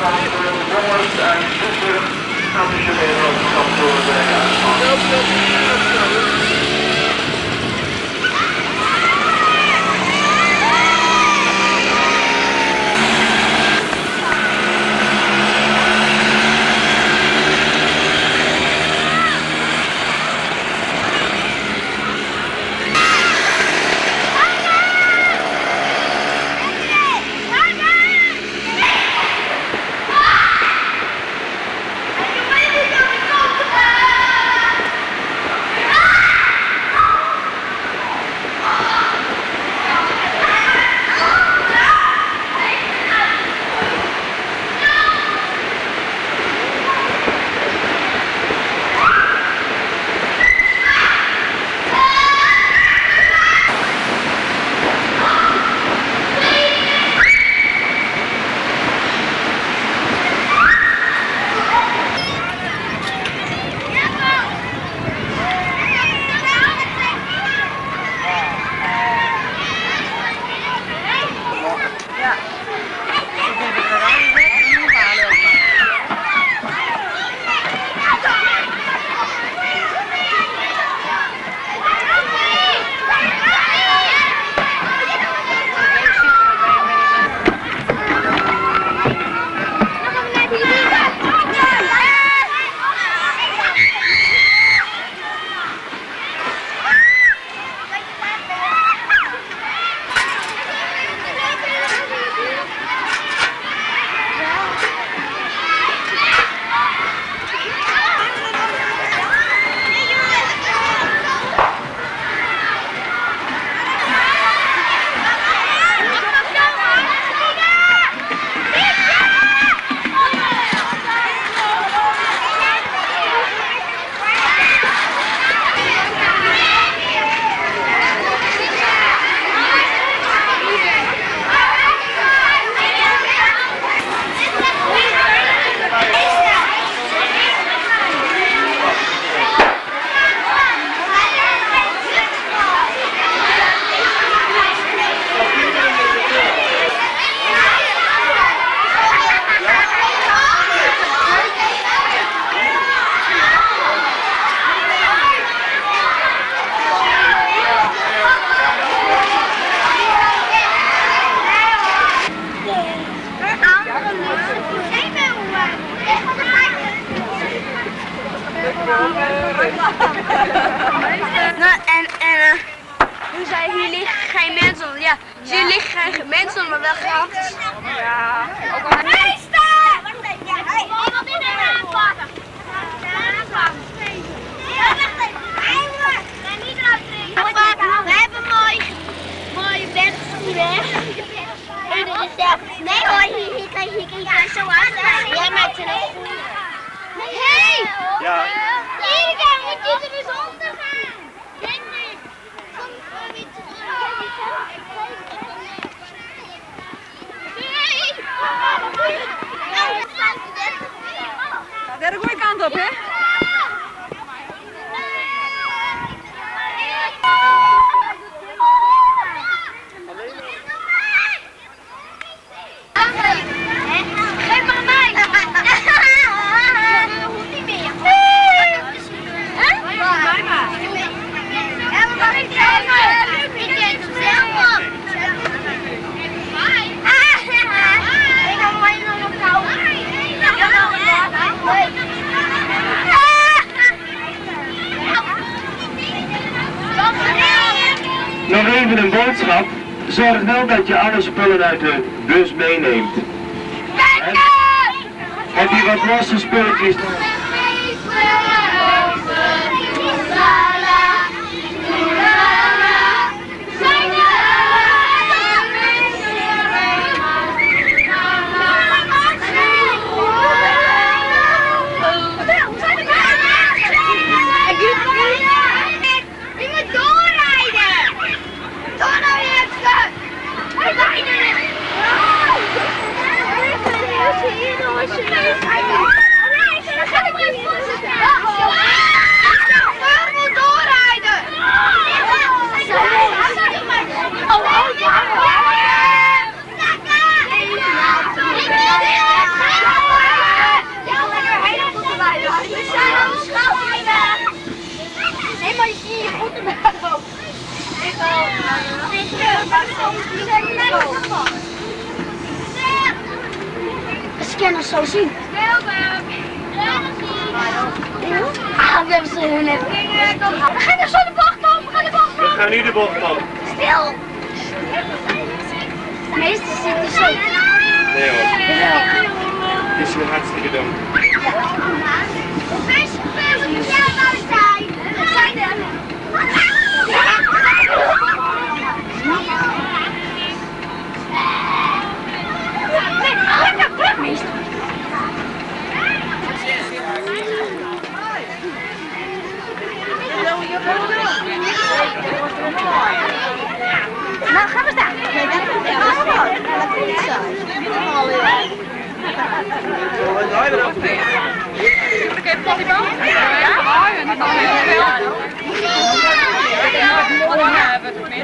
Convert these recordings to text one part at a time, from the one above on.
Van de jongens uit Zoeter traditionele kantoor Nou, en hoe zei hier liggen geen mensen onder. Ja, hier liggen geen mensen onder, maar wel gratis. Ja. Meester! Wacht even, ja. Iemand in de aanpakken. We hebben mooie bed weg. Nee hoor, hier kan je zo aan. Jij maakt er een goede. Hey! Ja. Erika, moet je er eens onder gaan? Denk niet. Gaat de goede kant op, hè? Geef maar mij! Dat hoeft niet meer. Ik eet hem zelf op. Ik ga mij nog ophouden. Nog even een boodschap. Zorg wel dat je alle spullen uit de bus meeneemt. Heb je wat losse spulletjes? Je moet doorrijden! Door nou eerst! Hij bijna! Ze kunnen zo zien. Ah, we hebben ze hun net. We gaan er zo de bocht om, we gaan de bocht We om. gaan nu de bocht om. Stil. Meestal zit er zo. Nee hoor, Jawel. het is hier hartstikke donker. Nou, ga maar staan.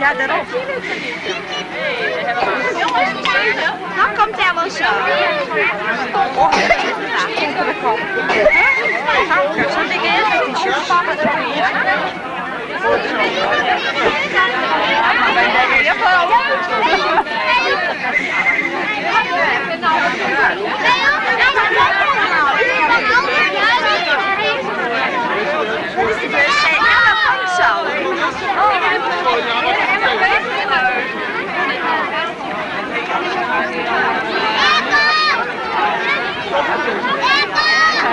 Ja, daarop. Nou komt hij wel zo. Zo'n ding is, Dat is de bus. Ja, dat komt zo.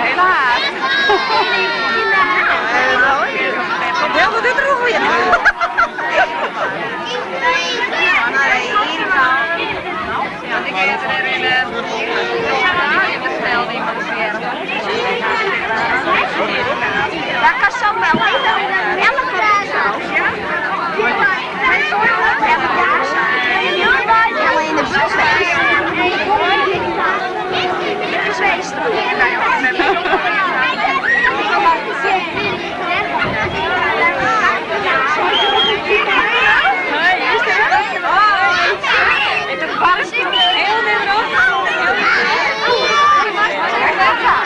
Helaas. Heel goed, dit er weer. Dat kan zo wel. Elke jaar in de bus geweest.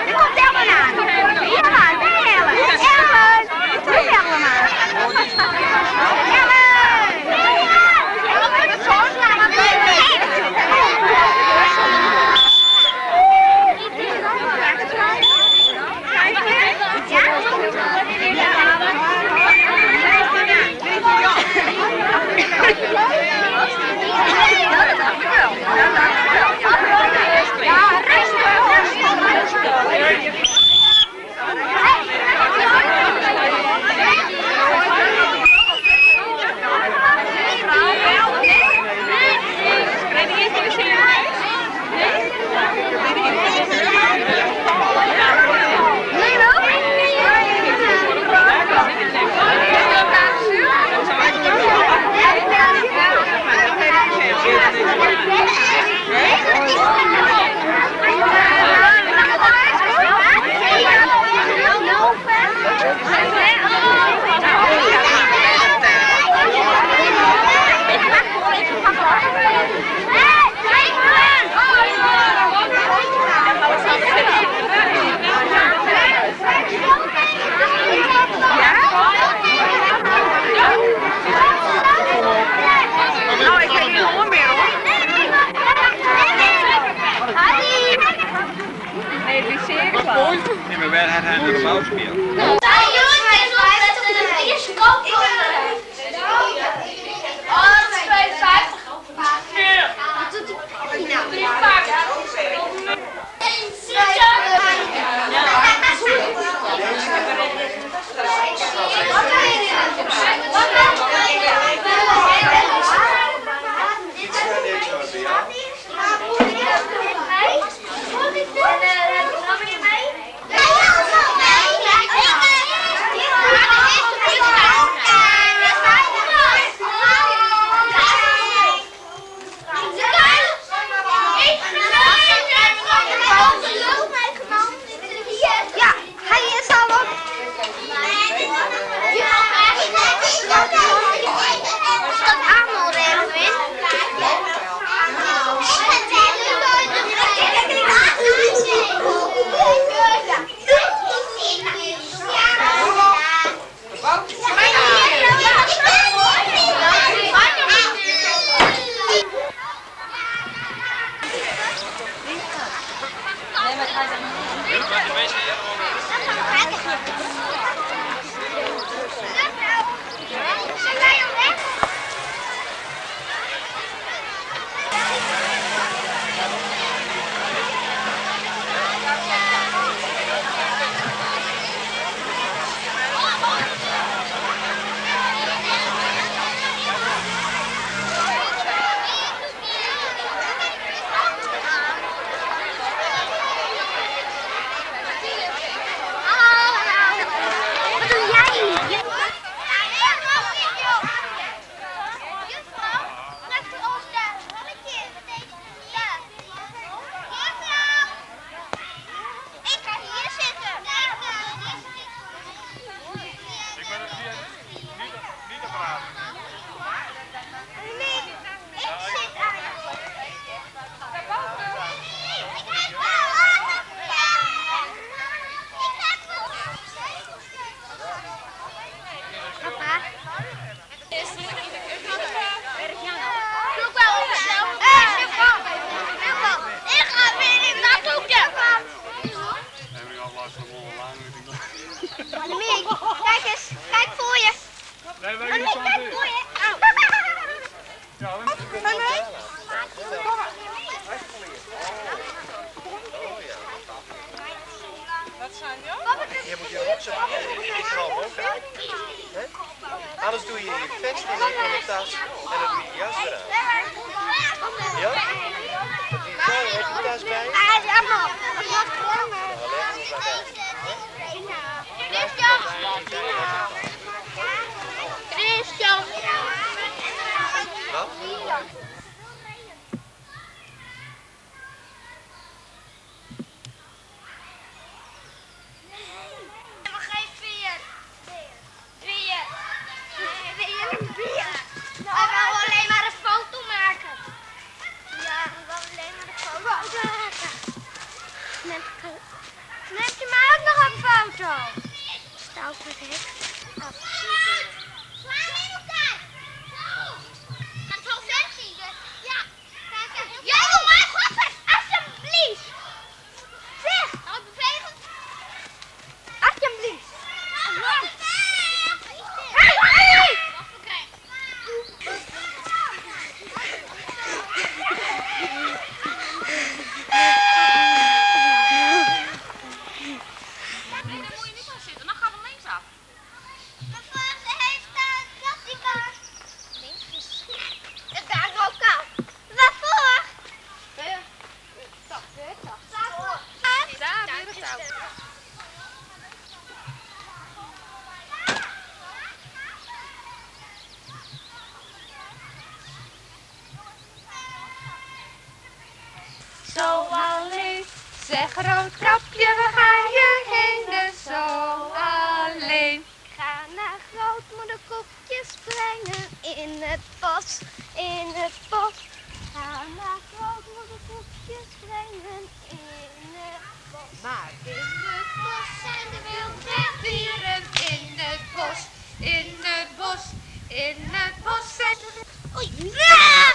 Er komt Ellen aan. Hier aan, bij Ellen. Ellen! Roep Ellen maar. Ellen! Ja, rustig. Nou, ik heb geen honger meer hoor. Nee, het is zeer klaar. Nee, maar waar had hij normaal gespeeld? Ja. Nee, wij gaan zo weer. Ja, Wat zijn jou? Je moet je rugzak in de ook uit. Anders doe je je vest in de tas en dan doe je je jas eraan. Ja? Zo, heb je tas bij? Christian! Christian! Wat? Neemt je mij ook nog een foto? Stout met hek. Sla hem in elkaar! Zo! Gaat zo vet zien. Ja. Jij doet maar goed, alsjeblieft! Zeg! Nou, bewegen. Alsjeblieft! Hey, hey! Nee, daar moet je niet aan zitten. Dan gaan we linksaf. Mevrouw, ze heeft daar plastica. Links. Daar ook al. Waarvoor? Daar weer het touw. Zo alleen, zeg roodkapje, waar ga je heen? Dus zo alleen. Ga naar grootmoeder koekjes brengen in het bos, in het bos. Ga naar grootmoeder koekjes brengen in het bos. Maar in het bos zijn de wilde dieren. In het bos, in het bos, in het bos zijn de... Oei. Ja!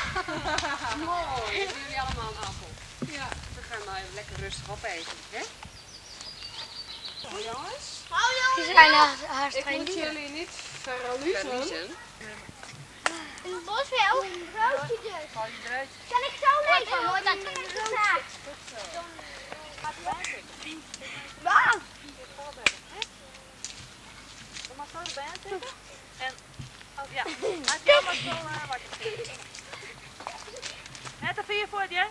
Mooi, hebben jullie allemaal een appel. Ja, we gaan nou even lekker rustig opeten, hè? Jongens, Die zijn haast ik geen moet dieren. jullie niet verliezen. verliezen. In het bos weer ook een broodje dus. Kan ik zo leven? Mooi dat Wauw! Kom maar zo erbij aan zitten. En, oh ja, laat jou maar zo wakker zitten. Net een vier voor je.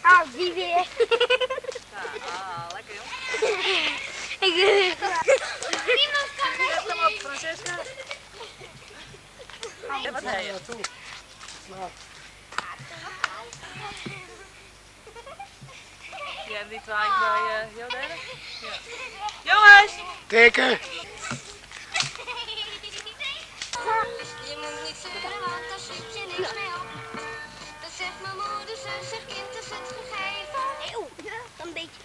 Ah, die weer. Ah, lekker joh. Ik Niemand kan Zet hem op, Francesca. En wat heb je? Ja, die twaai ik bij jou derde. Ja. Jongens! Teken! Je moet niet zeuren, want daar schiet je niks mee op. Dat zegt mijn moeder, ze zegt kind is het gegeven. Eeuw, een beetje.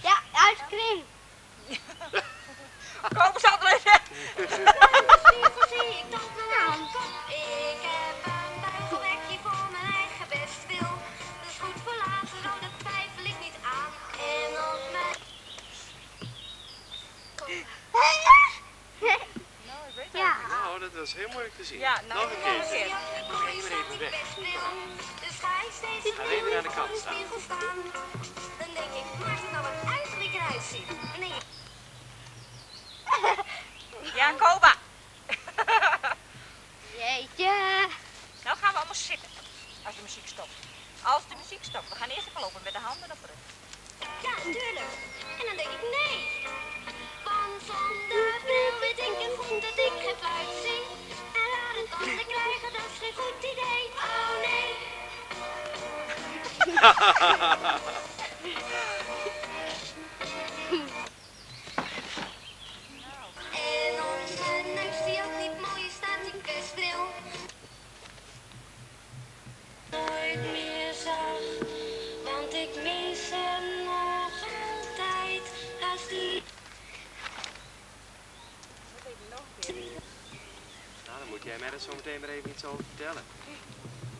Ja, ijscream. Kopen ze altijd even. Spiegel zie ik nog mijn hand op. Ik heb een buigelwerkje voor mijn eigen bestwil. Dat is goed voor later, oh dat twijfel ik niet aan. En op mijn... Ja. Nou, dat was heel moeilijk te zien. Ja, nou, nog een nog een keer. keer. Ga je maar even weg. Dus ga ik steeds Ga even naar de kant voor de staan. spiegel staan. Dan denk ik, maakt het nou wat uit hoe ik eruit zie? Dan denk ik, Ja, Koba. jeetje. Nou gaan we allemaal zitten. Als de muziek stopt. Als de muziek stopt. We gaan eerst even lopen met de handen op de rug. Ja, tuurlijk. En dan denk ik, nee. Want zonder bril weet ik heel goed dat ik geen fluit zie. En rare tanden krijgen, dat is geen goed idee. Oh nee. En op mijn neus die ook niet mooi is, staat die kerstbril. Nooit meer zag, want ik mis hem nog altijd. Als die Nou, dan moet jij mij daar zo meteen maar even iets over vertellen.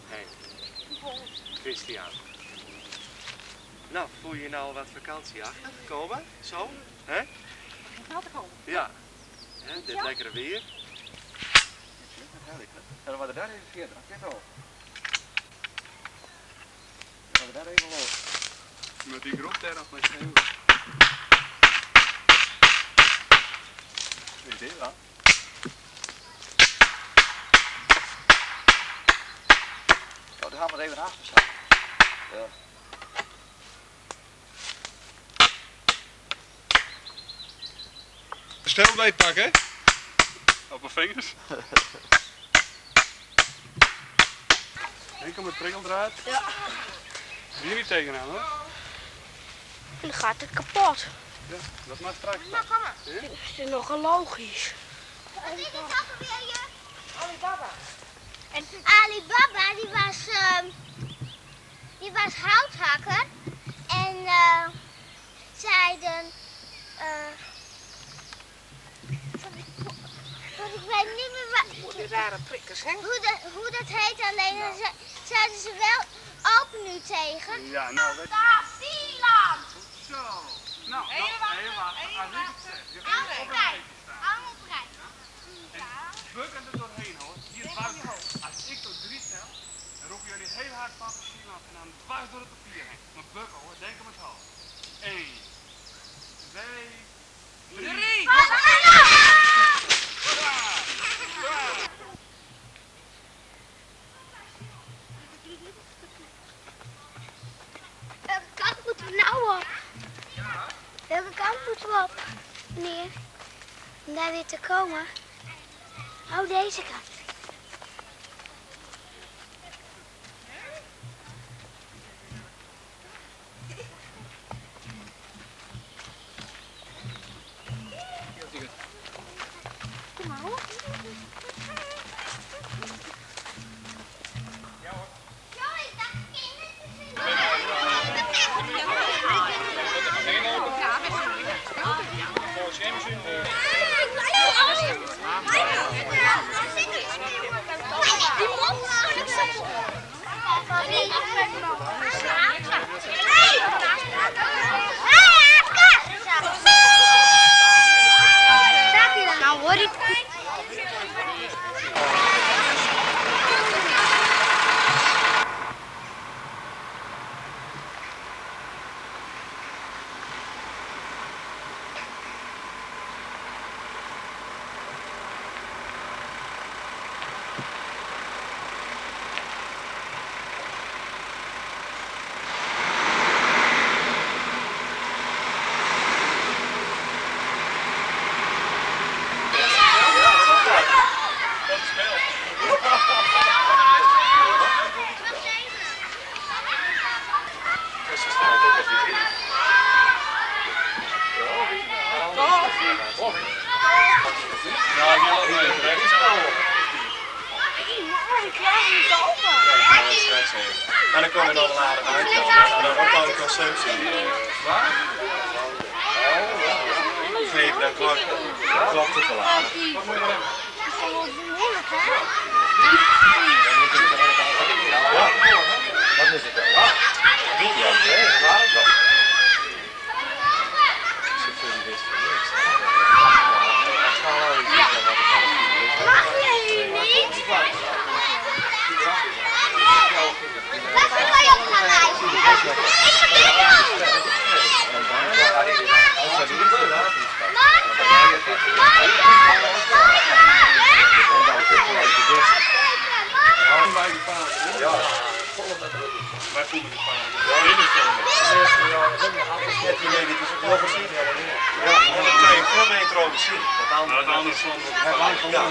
Hé, hey, Christian. Nou, voel je je nou al wat vakantieachtig, Koba? Zo? Hè? nou te komen. Ja. Hè, dit lekkere weer. En dan we daar even verder. Kijk al. Dan we daar even los. Met die groep daar nog maar sneeuw. Weet je wat? Nou, daar gaan we het even achter staan. Ja. Stil bij pakken. Op mijn vingers. Enkel met prikkeldraad. Ja. Hier niet tegenaan hoor. En dan gaat het kapot. Ja, dat maar straks. Nou, kom maar. Het is nogal logisch. Wat is het ook alweer, juf? Alibaba. En Alibaba, die was houthakker. En zeiden... want ik weet niet meer wat... Die rare prikkers, hè? Hoe dat heet, alleen dan zeiden ze wel open nu tegen. Ja, nou, weet Fantasieland! Zo. Nou, Even wachten, heel wachten. even Als ik het zeg, je gaat Allemaal op op een rij. rijtje staan. Allemaal op rij. En bukken er doorheen hoor. Hier buiten. Als ik tot 3 tel, dan roepen jullie heel hard Fantasieland en dan dwars door het papier heen. Maar bukken hoor, denk om het hoofd. 1, 2, 3. 3. Welke kant moeten we nou op? Welke kant moeten we op, meneer? Om daar weer te komen. Oh, deze kant. Kom maar hoor. Die mond is zo. Nou hoor ik. Nou, ik wil ook niet. Dat is wel. Ja, straks even. En dan kom je nog wel aardig uit. En dan ook al de consumptie. Waar? Geef, dan klopt het wel aardig. Dat is wel moeilijk, hè? Ja, dat is het wel. Ja, ja. Zoveel die wist van niks. Mag jij hier niet? Wat wil je op gaan rijden? Ik Ja, Wij voelen het paard. net idee, dit is ook nog gezien. Ja, dat kun je veel beter overzien. Dat andere, Dat andere stond op het Ja.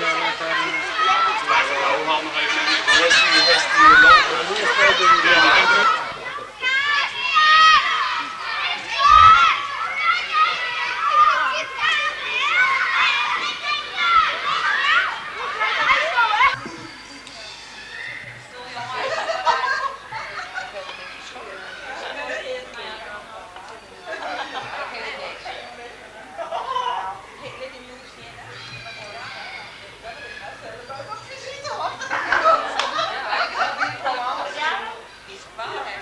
Blijf het houden nog even. Heeft die lopen en nu is Is waar.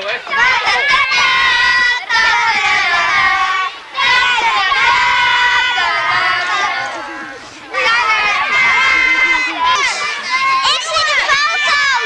Ik zie de foto's!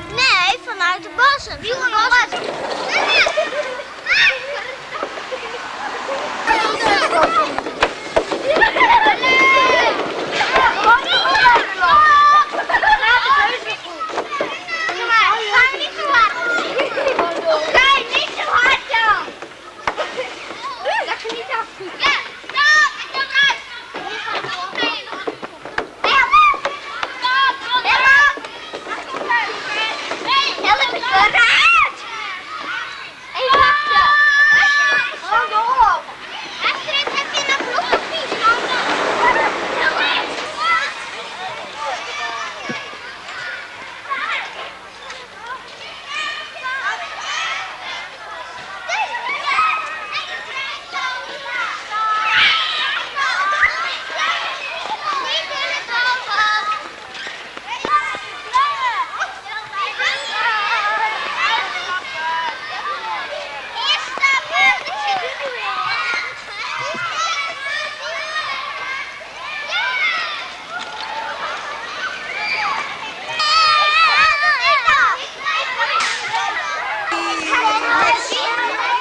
Nee, vanuit de bossen.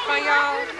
Van jou.